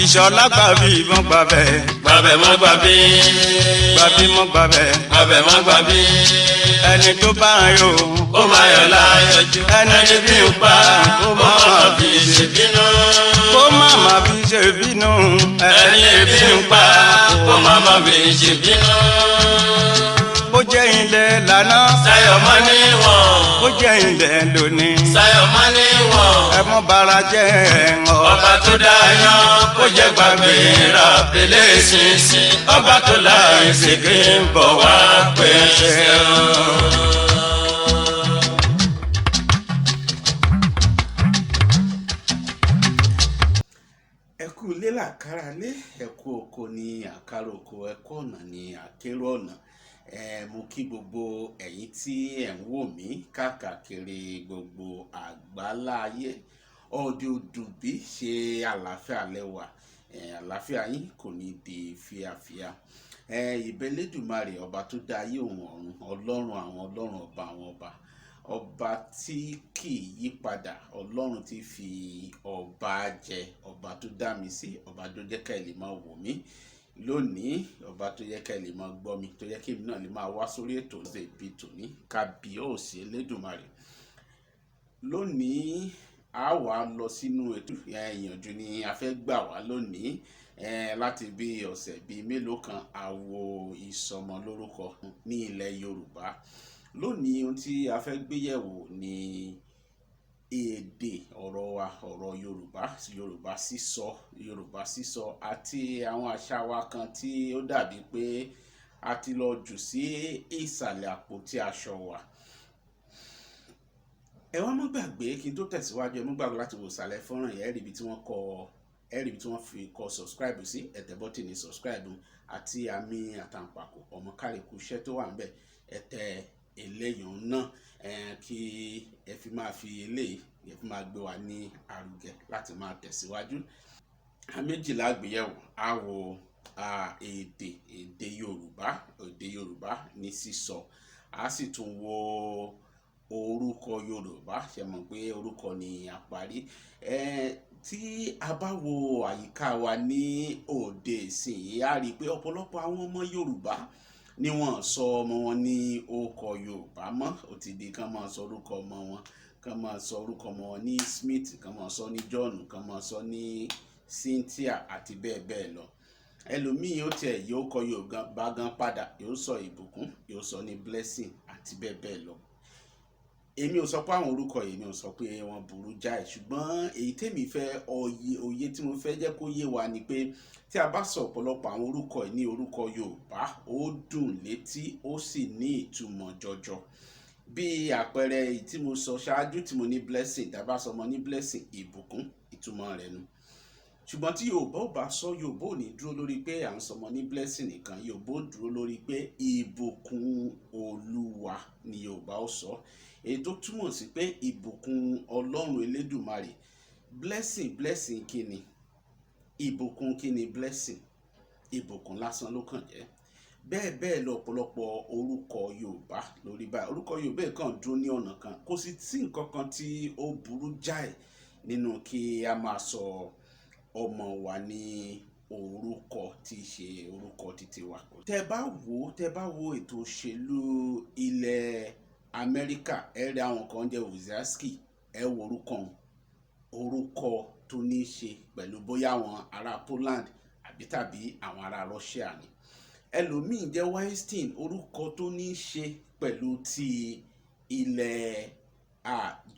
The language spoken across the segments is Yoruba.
Ìṣọ̀lá gbàbí ìbọn gbàbẹ̀. Gbàbẹ̀ mọ́ gbàbí. Gbàbí mọ́ gbàbẹ̀. Gbàbẹ̀ mọ́ gbàbí. Ẹni tó bá ń yò. Ó máa yọ̀ láyọ̀jú. Ẹni Ẹni bí ń pa kó kó má má má fi ṣèbínú. Kó má má fi ṣe bínú. Ẹni bí ń pa kó má má fi ṣèbínú. Bó jẹ́ ilẹ̀ lánàá. Sáyọ̀ mọ́ níwọ̀n. Bó jẹ́ ilẹ̀ lónìí. Sáyọ̀ mọ́ níwọ̀n. Ẹ mọ́ bara jẹ́ ọ̀. Ọba tó dá yan kó jẹ́ gbàgbé ra pélé sínsìn. Ọba tó láì ṣègbè ń bọ̀ wá pèsè o. Ẹ kú ilé làkàrà lé, ẹ kú oko ní àkàrà oko, ẹ kú ọ̀nà ní àkérò ọ̀nà. Ẹ mo kí gbogbo ẹ̀yin tí ẹ̀ ń wò mí káàkiri gbogbo àgbálá ayé. Ọdẹ òdùbí ṣe àlàáfíà lẹ́wà, ẹ àlàáfíà yín kò ní di fíafíà. Ẹ ìbẹ̀lẹ́dùmarè, ọba tó dá ayé òun ọ̀run, ọlọ́run àwọn ọlọ́run, ọba àwọn ọba, ọba tí kì í yí padà, ọlọ́run tí fi ọba jẹ, ọba tó dá mi sí, ọba tó jẹ́ ká ẹ lè máa wò mí lónìí, ọba tó jẹ́ ká ẹ lè máa gbọ́ mi, tó jẹ́ kí èmi náà lè máa wá sórí ètò ìbí tòní. Kábíyèsí Elédùmarè. Lónìí, a wà lọ sínú ètò ìyànjú ni a fẹ́ gbà wá lónìí. Láti bí ọ̀sẹ̀ bíi mélòó kan, àwo ìsọmọlórúkọ ní ilẹ̀ Yorùbá. Lónìí, ohun tí a fẹ́ gbé yẹ̀wò ni èdè ọ̀rọ̀ wa, ọ̀rọ̀ Yorùbá, Yorùbá sísọ, Yorùbá sísọ àti àwọn àṣà wa kan tí ó dàbí pé a ti lọ jù sí ìsàlẹ̀ àpótí aṣọ wa. Ẹ wá má gbàgbé, kí n tó tẹ̀síwájú, ẹ má gbàgbé láti wò ìsàlẹ̀ fọ́nrán yẹn. Ẹ rí ibi tí wọ́n kọ, ẹ rí ibi tí wọ́n fi kọ subscribe sí. Ẹ tẹ bọ́tìnì subscribe àti àmì àtàǹpàkò ọmọ kárìkù iṣẹ́ tó wà níbẹ̀. Ẹ tẹ eléyìí náà kí ẹ fi máa fi eléyìí, ẹ fi máa gbé wa ní arugẹ láti máa tẹ̀síwájú. A méjìlá àgbéyẹ̀wò á wo èdè Yorùbá, èdè Yorùbá ní sísọ, a sì tún wo orúkọ Yorùbá. Ṣe mọ̀ pé orúkọ ni àparí ẹ. Tí a bá wo àyíká wa ní òde ìsìn, a rí i pé ọ̀pọ̀lọpọ̀ àwọn ọmọ Yorùbá ni wọ́n sọ ọmọ wọn ní orúkọ Yorùbá mọ́. Ó ti di kán máa sọ orúkọ ọmọ wọn, kán máa sọ orúkọ ọmọ wọn ní Smith, kán máa sọ ní John, kán máa sọ ní Cynthia àti bẹ́ẹ̀ bẹ́ẹ̀ lọ. Ẹlòmíì ó tiẹ̀ yóò kọ Yorùbá gan padà, yóò sọ ìbùkún, yóò sọ ní blessing àti bẹ́ẹ̀ bẹ́ẹ̀ lọ. Èmi ò sọ pé àwọn orúkọ yìí, mi ò sọ pé wọ́n burú jáì, ṣùgbọ́n èyí tèmi fẹ́ òye, òye tí mo fẹ́ jẹ́ kó yé wa ni pé tí a bá sọ ọ̀pọ̀lọpọ̀ àwọn orúkọ yìí ní orúkọ Yorùbá, ó dùn létí, ó sì ní ìtumọ̀ jọjọ. Bí àpẹẹrẹ èyí tí mo sọ ṣáájú tí mo ní blessing, tá a bá sọ ọmọ ní blessing, ìbùkún, ìtumọ̀ rẹ̀ nu. Ṣùgbọ́n tí Yorùbá ò bá sọ, Yorùbá ò ní dúró lórí pé à ń sọmọ ní blessing nìkan. Yorùbá ò dúró lórí pé ìbùkún Olúwa ni Yorùbá ó sọ, èyí tó túmọ̀ sí pé ìbùkún Ọlọ́run Elédùmarè. Blessing, blessing kí ni? Ìbùkún kí ni blessing? Ìbùkún lásán ló kàn jẹ́. Bẹ́ẹ̀ bẹ́ẹ̀ lọ, ọ̀pọ̀lọpọ̀ orúkọ Yorùbá lórí báyìí. Orúkọ Yorùbá kàn dúró ní ọ̀nà kan. Kò sì sí nǹkan kan tí ó burú jáì nínú kí a máa sọ ọmọ wa ní orúkọ tí í ṣe orúkọ títí wa. Tẹ́ bá wo ètò òṣèlú ilẹ̀ Amẹ́ríkà, ẹ rí àwọn kan jẹ́ Wizarski. Ẹ wo orúkọ, orúkọ tó ní í ṣe pẹ̀lú bóyá àwọn ará Poland àbí tàbí àwọn ará Russia ni. Ẹlòmíín jẹ́ Weinstein, orúkọ tó ní í ṣe pẹ̀lú ti ilẹ̀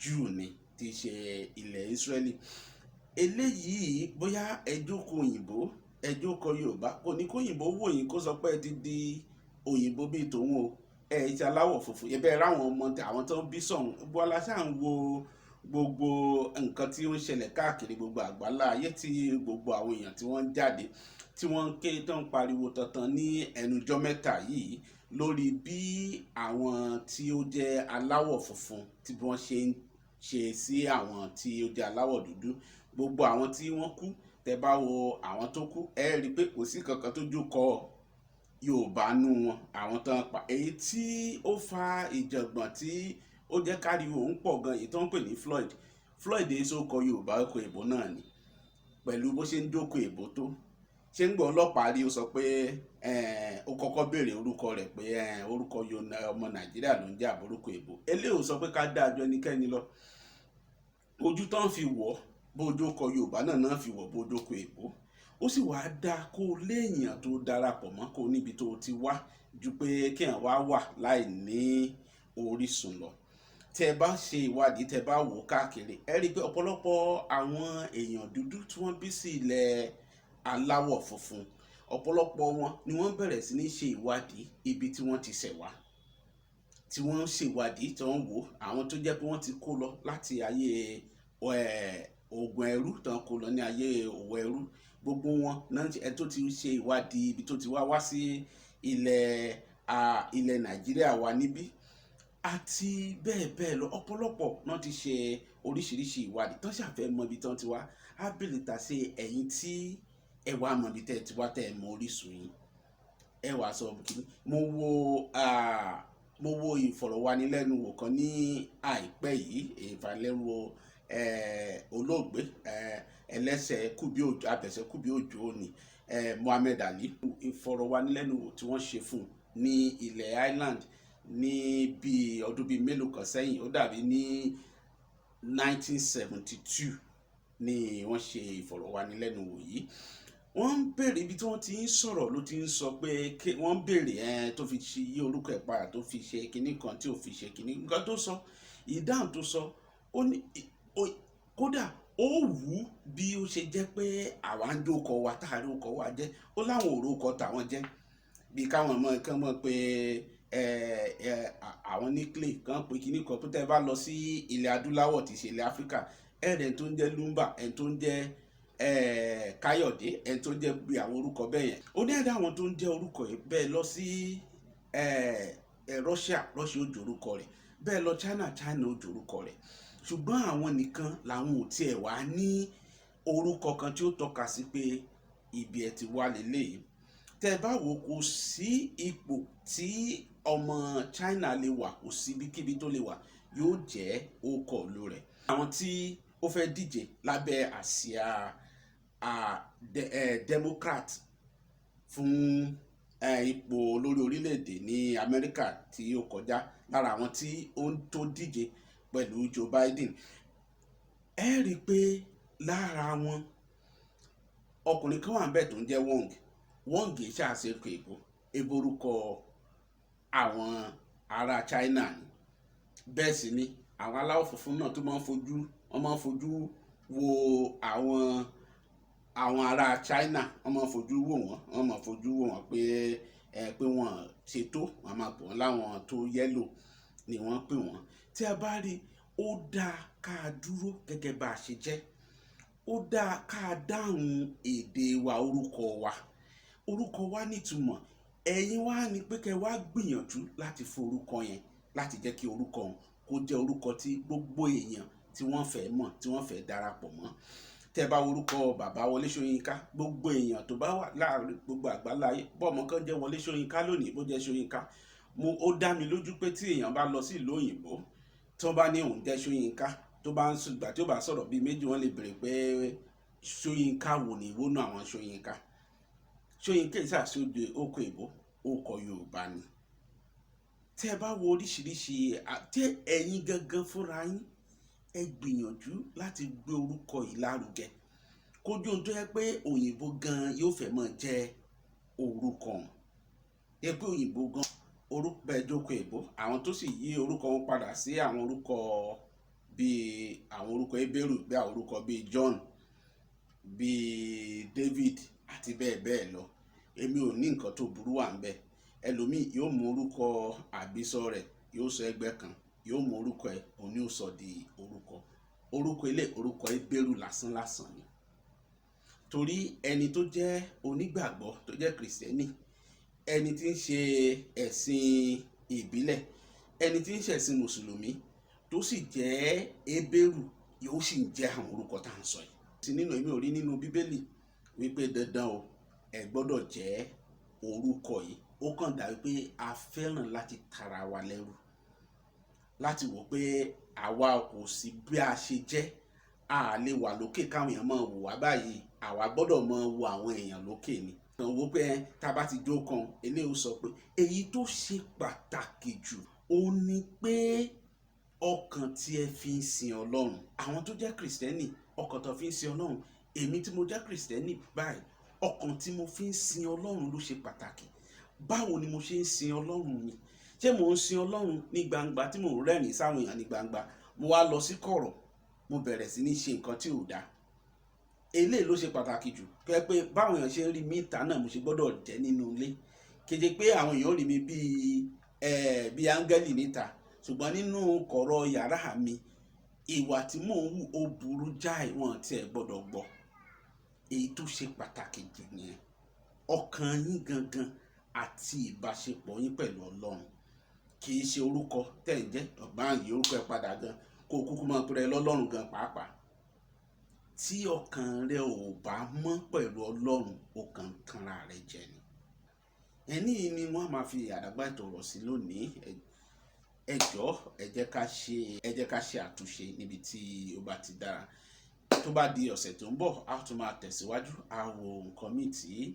Júù ni, tí í ṣe ilẹ̀ Israeli. Eléyìí, bóyá ẹjọ́ kọ òyìnbó, ẹjọ́ kọ Yorùbá, kò ní kó òyìnbó wò yín kó sọ pé ẹ ti di òyìnbó bíi tòun o. Ẹ ti aláwọ̀ funfun ẹ bẹ́ẹ̀ ráwọn ọmọ àwọn tó ń bí sọ̀hún. Gbogbo aláṣà ń wo gbogbo nǹkan tí ó ń ṣẹlẹ̀ káàkiri gbogbo àgbálá ayé, tí gbogbo àwọn èèyàn tí wọ́n ń jáde, tí wọ́n ń ké, tó ń pariwo tantan ní ẹnujọ́ mẹ́ta yìí lórí bí àwọn tí ó jẹ́ aláwọ̀ funfun tí wọ́n ṣe ń ṣe sí àwọn tí ó jẹ́ aláwọ̀ dúdú. Gbogbo àwọn tí wọ́n kú, tẹ́ bá wo àwọn tó kú, ẹ rí i pé kò sí kankan tó jókòó Yorùbá nú wọn. Àwọn tó ń pa, èyí tí ó fa ìjàngbọ̀n tí ó jẹ́ káriwo ń pọ̀ gan, èyí tó ń pè ní Floyd. Floyd èso kọ Yorùbá, ọkọ̀ ìbò náà ni. Pẹ̀lú bó ṣe ń dóko èbó tó ṣé ń gbọ́ ọlọ́pàá rí, ó sọ pé ó kọ́kọ́ béèrè orúkọ rẹ̀ pé orúkọ ọmọ Nàìjíríà ló ń jẹ́ àbórúkọ èbó. Eléyìí ò sọ pé ká dáa ju ẹnikẹ́ni lọ. Ojú tán fi wọ̀ bójú kọ Yorùbá náà náà fi wọ̀ bójú kọ èbó. Ó sì wáá dáa kó léèyàn tó darapọ̀ mọ́, kó níbi tó ti wá, ju pé kéèyàn wá wà láì ní orísun lọ. Tẹ́ bá ṣe ìwádìí, tẹ́ bá wò káàkiri, ẹ rí i pé ọ̀pọ̀lọpọ̀ àwọn èèyàn dúdú tí wọ́n bí sí ilẹ̀ aláwọ̀ funfun, ọ̀pọ̀lọpọ̀ wọn ni wọ́n bẹ̀rẹ̀ sí ní ṣe ìwádìí ibi tí wọ́n ti ṣẹ̀ wá, tí wọ́n ń ṣèwádìí, tí wọ́n ń wò àwọn tó jẹ́ pé wọ́n ti kó lọ láti ayé ogun ẹrú, tí wọ́n kó lọ ní ayé òwò ẹrú. Gbogbo wọn náà, ẹ tó ti ṣe ìwádìí ibi tó ti wá wá sí ilẹ̀ Nàìjíríà wa níbí àti bẹ́ẹ̀ bẹ́ẹ̀ lọ. Ọ̀pọ̀lọpọ̀ náà ti ṣe oríṣiríṣi ìwádìí tán ṣàfẹ́ mọ ibi tán ti wá. Ábìlítà ṣe ẹ̀yin tí ẹ wá mọ ibi tẹ́ ẹ ti wá, tẹ́ ẹ mọ orísun yín, ẹ wàá sọ kìíní. Mo wo ìfọ̀rọ̀wánilẹ́nuwò kan ní àìpẹ́ yìí, ìfọ̀rọ̀wánilẹ́nuwò olóògbé ẹlẹ́sẹ̀ kúbí òjò, abẹ̀sẹ̀ kúbí òjò ni, Muhammed Ali. Ìfọ̀rọ̀wánilẹ́nuwò tí wọ́n ṣe fún un ní ilẹ̀ Ireland ní bíi ọdún bíi mélòó kan sẹ́yìn, ó dàbí ní 1972 ni wọ́n ṣe ìfọ̀rọ̀wánilẹ́nuwò yìí. Wọ́n ń béèrè ibi tí wọ́n ti ń sọ̀rọ̀ ló ti ń sọ pé wọ́n ń béèrè ẹ̀ tó fi ṣe yí orúkọ ẹ̀ padà, tó fi ṣe kinní kan, tí ò fi ṣe kinní. Nǹkan tó sọ, ìdáhùn tó sọ, ó ní kódà ó wù ú bí ó ṣe jẹ́ pé àwa ń dókọ wa tá a rí orúkọ wa jẹ́. Ó láwọn òrókọ tàwọn jẹ́ bí káwọn ọmọ kan mọ̀ pé ẹ ẹ àwọn ní clay kan pé kinní kan, pé tẹ́ ẹ bá lọ sí ilẹ̀ adúláwọ̀ tí í ṣe ilẹ̀ Áfíríkà, ẹ̀rẹ̀ tó ń jẹ́ Lumba, ẹ̀ tó ń jẹ́ Káyọ̀dé, ẹ̀ tó ń jẹ́ bí àwọn orúkọ bẹ́ẹ̀ yẹn. Ó ní ẹ̀dá àwọn tó ń jẹ́ orúkọ yìí bẹ́ẹ̀ lọ sí Russia, Russia ó jẹ́ orúkọ rẹ̀, bẹ́ẹ̀ lọ China, China ó jẹ́ orúkọ rẹ̀, ṣùgbọ́n àwọn nìkan làwọn ò tiẹ̀ wá ní orúkọ kan tí ó tọ́ka sí pé ibi ẹ̀ ti wá lélẹ́yìí. Tẹ́ ẹ bá wò, kò sí ipò tí ọmọ China lè wà, kò sí ibikíbi tó lè wà, yóò jẹ́ orúkọ ìlú rẹ̀. Àwọn tí ó fẹ́ díje lábẹ́ àsíá Democrat fún ipò olórí orílẹ̀-èdè ní Amẹ́ríkà tí ó kọjá, lára àwọn tí ó ń tó díje pẹ̀lú Joe Biden, ẹ rí i pé lára wọn, ọkùnrin kan wà níbẹ̀ tó ń jẹ́ Wong. Wong kì í ṣàṣe èbó, èbó orúkọ àwọn ará China ni. Bẹ́ẹ̀ sì ni àwọn aláwọ̀ funfun náà tó máa ń fojú, wọ́n máa ń fojú wo àwọn ará China, wọ́n máa ń fojú wò wọ́n, wọ́n máa ń fojú wò wọ́n pé ẹ pé wọ́n ṣètò, wọ́n máa pè wọ́n láwọn tó yellow ni wọ́n pè wọ́n. Tí a bá rí, ó dáa ká dúró gẹ́gẹ́ bá a ṣe jẹ́. Ó dáa ká dáhùn èdè wa, orúkọ wa. Orúkọ wa nítumọ̀. Ẹ̀yin wá ní pé kẹ́ wá gbìyànjú láti forúkọ yẹn, láti jẹ́ kí orúkọ òun kó jẹ́ orúkọ tí gbogbo èèyàn tí wọ́n fẹ́ mọ̀, tí wọ́n fẹ́ darapọ̀ mọ́. Tẹ́ bá orúkọ bàbá Wọlé Ṣóyínká, gbogbo èèyàn tó bá wà láàrin gbogbo àgbáláyé, bọ́ọ̀mọ kan jẹ́ Wọlé Ṣóyínká lónìí, bó jẹ́ Ṣóyínká, mo ó dá mi lójú pé tí èèyàn bá lọ sí ìlú òyìnbó, tó bá ní òun jẹ́ Ṣóyínká, tó bá ń sùgbà tí ó bá sọ̀rọ̀ bíi méjì, wọ́n lè béèrè pé Ṣóyínká wo ni ìwónú àwọn Ṣóyínká. Ṣóyínká ìsàsóde oko èbó, orúkọ Yorùbá ni. Tẹ́ ẹ bá wo oríṣiríṣi, tẹ́ ẹ̀yin gangan fúnra yín, ẹ gbìyànjú láti gbé orúkọ yìí lárugẹ, kójú ohun tó yẹ pé òyìnbó gan yóò fẹ́ máa jẹ́ orúkọ ọ̀hún, yẹ pé òyìnbó gan orúkọ bẹ́ẹ̀ jókòó èbó. Àwọn tó sì yí orúkọ wọn padà sí àwọn orúkọ bíi àwọn orúkọ ebéèrú, bí àwọn orúkọ bíi John, bíi David àti bẹ́ẹ̀ bẹ́ẹ̀ lọ, èmi ò ní nǹkan tó burú wà ń bẹ̀. Ẹlòmíì yóò mú orúkọ àbísọ rẹ̀, yóò sọ ẹgbẹ́ kan, yóò mú orúkọ ẹ̀, òun ni ó sọ di orúkọ. Orúkọ ilé, orúkọ ebéèrú lásán lásán ni. Torí ẹni tó jẹ́ onígbàgbọ́, tó jẹ́ kìrìsìtẹ́nì, ẹni tí ń ṣe ẹ̀sìn ìbílẹ̀, ẹni tí ń ṣẹ̀sìn mùsùlùmí, tó sì jẹ́ ebéèrú, yóò sì ń jẹ́ àwọn orúkọ tá à ń sọ yìí. Sí nínú, èmi ò rí nínú Bíbélì wípé dandan o, ẹ gbọ́dọ̀ jẹ́ orúkọ yìí. Ó kàn dà wípé a fẹ́ràn láti tara wa lẹ́rù, láti wò pé àwa kò sí bí a ṣe jẹ́, a lè wà lókè káwọn èèyàn máa wò wá báyìí. Àwa gbọ́dọ̀ mọ wo àwọn èèyàn lókè ni kàn wó pé tá a bá ti jó kan eléyìí, ó sọ pé èyí tó ṣe pàtàkì jù ó ní pé ọkàn tí ẹ fi ń sin Ọlọ́run. Àwọn tó jẹ́ Kìrìsìtẹ́nì, ọkàn tó fi ń sin Ọlọ́run. Èmi tí mo jẹ́ Kìrìsìtẹ́nì báyìí, ọkàn tí mo fi ń sin Ọlọ́run ló ṣe pàtàkì. Báwo ni mo ṣe ń sin Ọlọ́run mi? Ṣé mò ń sin Ọlọ́run ní gbangba tí mò ń rẹ́rìn sáwọn èèyàn ní gbangba, mo wá lọ sí kọ̀rọ̀, mo bẹ̀rẹ̀ sí ní ṣe nǹkan tí ò dáa? Eléyìí ló ṣe pàtàkì jù kẹ́ pé báwọn èèyàn ṣe ń rí mi ìta náà mo ṣe gbọ́dọ̀ jẹ́ nínú ilé. Kéde pé àwọn èèyàn rí mi bíi áńgẹ́lì níta, ṣùgbọ́n nínú kọ̀rọ̀ yàrá mi, ìwà tí mò ń hù ó burú jáì, wọn tiẹ̀ gbọ́dọ̀ gbọ́. Èyí tó ṣe pàtàkì jù nìyẹn, ọkàn yín gangan àti ìbáṣepọ̀ yín pẹ̀lú Ọlọ́run. Kì í ṣe orúkọ tẹ̀ ń jẹ́ ọ̀gbọ́n àyè orúkọ ẹ̀ padà gan kó o kúkú máa pèrè lọ́lọ́run gan pàápàá. Tí ọkàn rẹ ò bá mọ́ pẹ̀lú Ọlọ́run, ó kàn ń tanra rẹ jẹ ni. Ẹni yìí ni wọ́n á máa fi àdàgbà ètò ọ̀rọ̀ sí lónìí. Ẹ jọ̀ọ́, ẹ jẹ́ ká ṣe àtúnṣe níbi tí ó bá ti dára. Tó bá di ọ̀sẹ̀ tó ń bọ̀, a tún máa tẹ̀síwájú, a wo nǹkan míì tí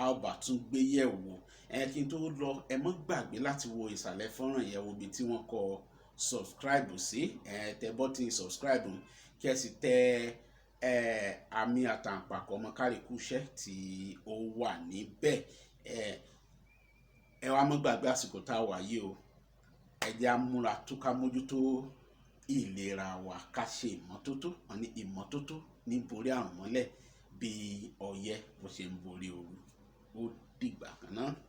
a ó bá tún gbé yẹ̀ wò. Ẹ kí n tó lọ, ẹ má gbàgbé láti wo ìsàlẹ̀ fọ́nrán yẹn, wo ibi tí wọ́n kọ subscribe sí. Ẹ tẹ button subscribe, kí ẹ sì tẹ ẹ àmì àtàǹpàkò ọmọ kárìkúṣẹ́ tí ó wà níbẹ̀. Ẹ wá má gbàgbé àsìkò tá a wà yìí o. Ẹ jẹ́ á múra tó ká mójútó ìlera wa, ká ṣe ìmọ́tótó. Wọn ní ìmọ́tótó ní borí àrùn mọ́lẹ̀ bí ọyẹ́ bó ṣe ń borí ooru. Ó dìgbà kan náà.